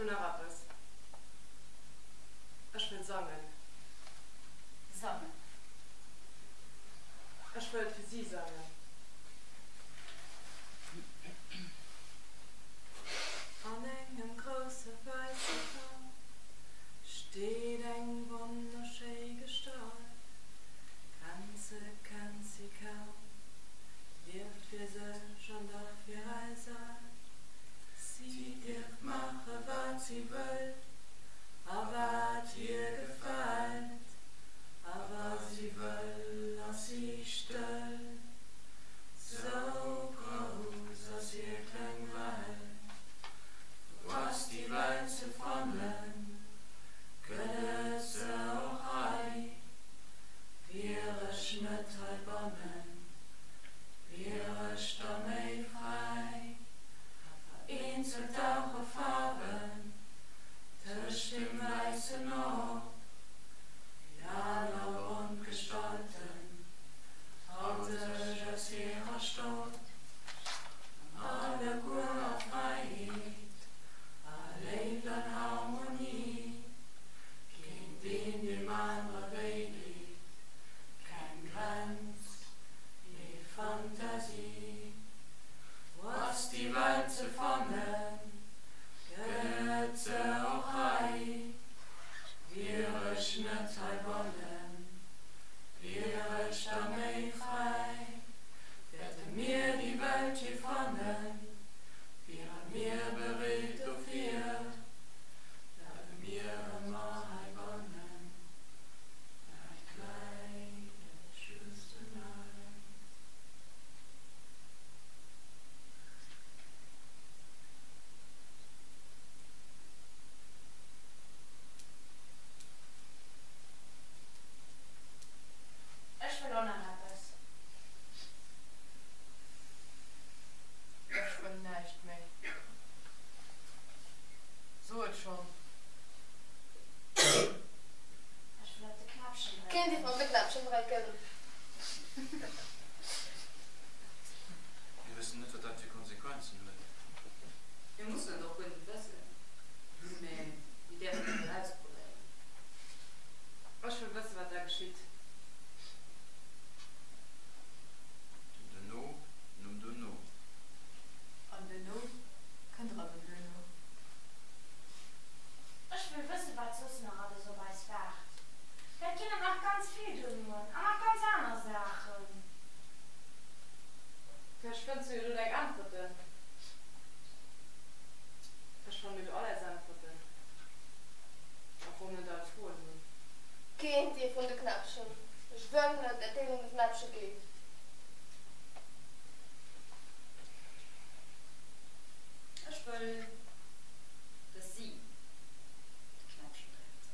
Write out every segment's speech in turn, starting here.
wëll nach eppes. Ech wëll sangen. Sangen. Ech wëll fir si sangen. An engem grousse wäisse Raum steet eng wonnerschéi Gestalt. Grenze kennt si kaum, lieft fir sech an dach fir eis all. Si dierf maache wat si wëll a wat hir gefält, a wa si wëll ass si stëll. Sou grouss ass hir kleng Welt. Wou ass déi Welt ze fannen? Gëtt et se och hei? Wier ech net heibannen, wier ech da méi fräi? Vereenzelt dauche Faarwen tëscht dem Wäissen op, déi aner bont Gestalten halte sech aus hirer Stott an alleguer a Fräiheet a Léift an Harmonie, keen deen deem anere wéi deet, keng Grenz, mee Fantasie. Wou ass déi Welt ze fannen? Gëtt et se och hei? Wier ech net heibannen, wier ech da méi fräi? Wäerte mir déi Welt je fannen? Wiere mir bereet dofir? Bleiwe mir ëmmer heibannen? Dat bleift just un eis. Ech wëll och nach eppes. Ech wëll näischt méi. So et schonn. Ech wëll op de Knäppchen drécken. Kéint ee op de Knäppchen drécken. Mir wëssen net, wat dat fir Konsequenzen huet. Mir mussen et och guer net wëssen, mä mir däerfen et mol ausprobéieren. Ech wëll wëssen, wat da geschitt. Den Duerno nom Duerno. An duerno kënnt erëm en Duerno. Ech wëll wëssen, wat soss nach alles op eis waart. Vläit ginn et nach ganz vill Duernoen an nach ganz aner Saachen. Vläicht fënns du jo do deng Äntwerten. Vläicht fanne mir do all eis Äntwerten, och wa mir net all d'Froen hunn. Keent dee vun de Knäppchen. Ech wëll net, dat deen un de Knäppche geet. Ech wëll, dass si de Knäppchen dréckt.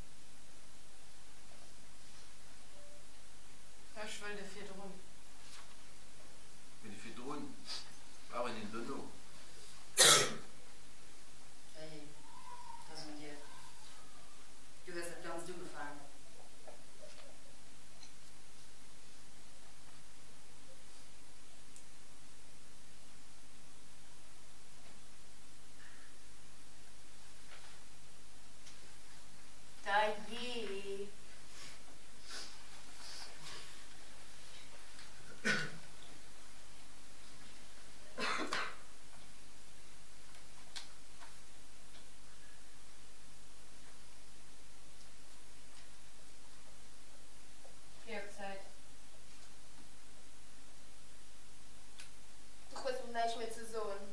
Ech wëll de virdrun. Mee de virdrun brauch een een dono. Hey, 't ass un dir. Du hues dat Ganzt ugefaangen. Dajee! Wéi op Zäit. Du hues och näischt méi ze soen.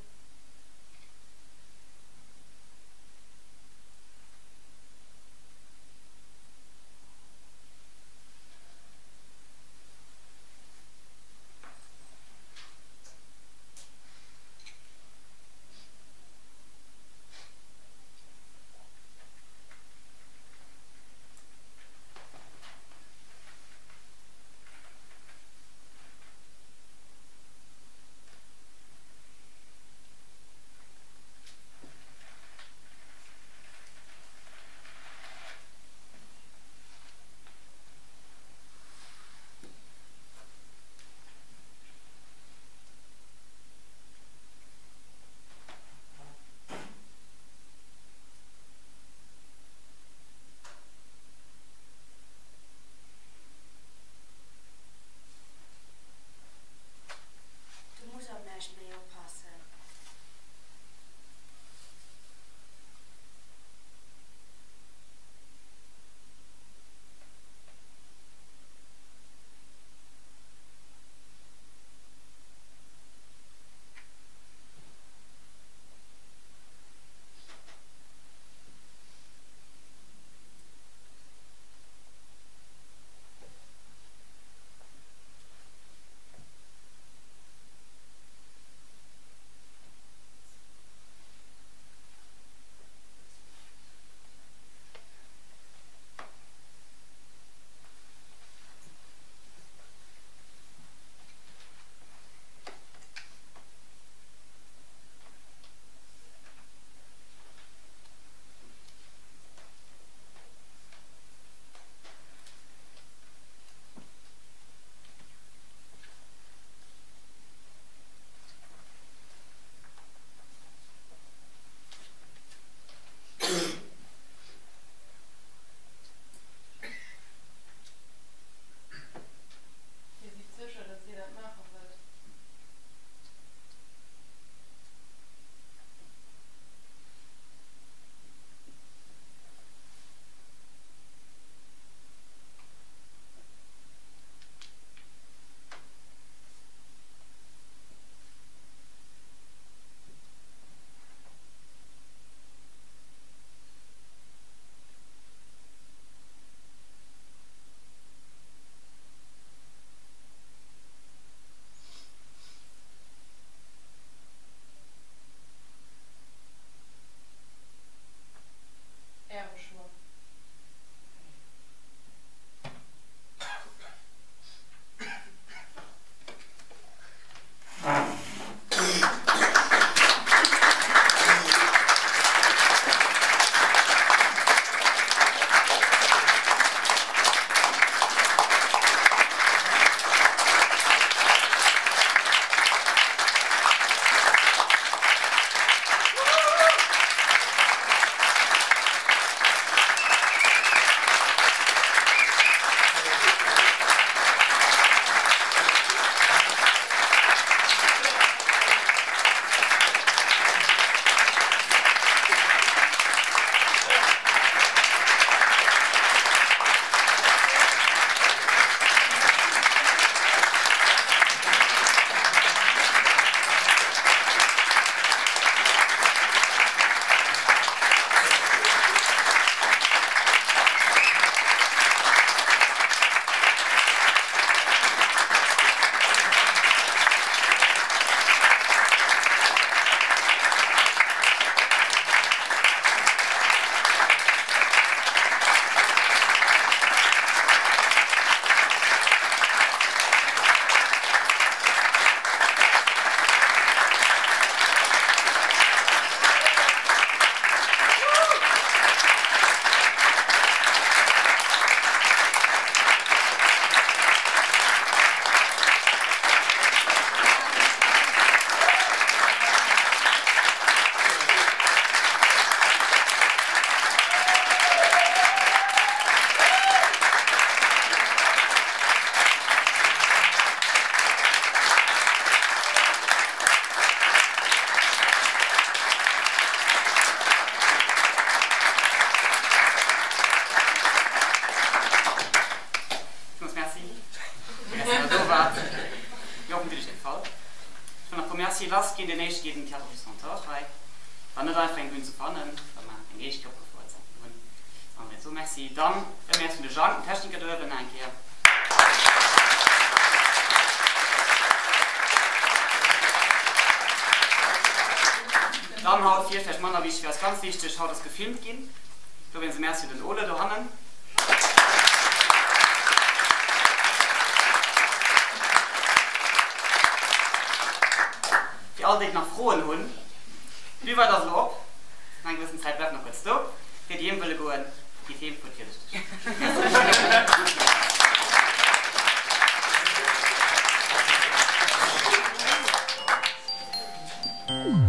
Merci. Lass ginn, deen éischte geet den Théâtre du Centaure hei. War net einfach eng Bühn ze fannen, well mer eng éischt Kéier opgefuert hunn. André, so Merci. Dann e Merci un de Jang, den Techniker do uewen, nach eng Kéier. Dann haut, fir iech vläicht manner wichteg, fir eis ganz wichteg, haut ass gefilmt ginn. Dowéinst e Merci un den Ole dohannen. Fir all déi, déi nach Froen hunn, d'Buvette ass elo op, no enger gewëssen Zäit. Bleift nach kuerz do. Fir déi heem wëlle goen, gitt heem, fuert virsichteg. Merci.